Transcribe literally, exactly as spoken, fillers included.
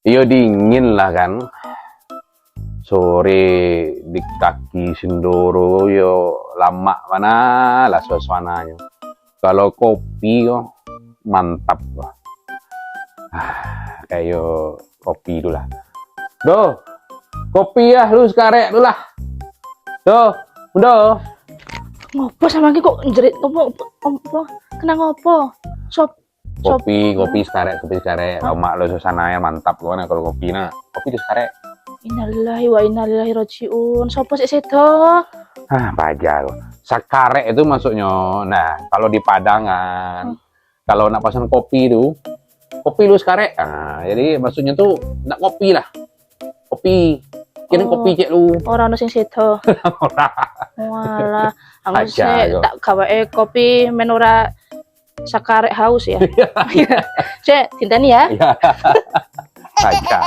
Iyo dingin lah kan. Sore di kaki Sindoro yo lamak bana lah suasananyo. Kalau kopi ko mantap lah. Ah, kayo kopi tu lah. Doh, kopi lah lu sakarek tu lah. Doh, udah. Ngopo samo lagi kok jerit ngopo? Ngopo? Kena ngopo? Sop Kopi, kopi sakarek, kopi sakarek. Lamak lo suasana mantap lo nah kalau kopi nah. Kopi tu sakarek. Innalillahi wa inna ilaihi rajiun. Sopo sik sedo? Ah, paja lo. Sakarek itu maksudnyo. Nah, kalau di Padang kan, kalau nak pesan kopi tu, kopi lu sakarek. Ah, jadi maksudnyo tu nak kopi lah. Kopi. Kini Oh. Kopi cek lu. Orang ono sing sedo. Walah, aku Aja sik kok. Tak gawe eh kopi men ora sakarek haus ya. Cek, tinteni ya. Ya. Paja.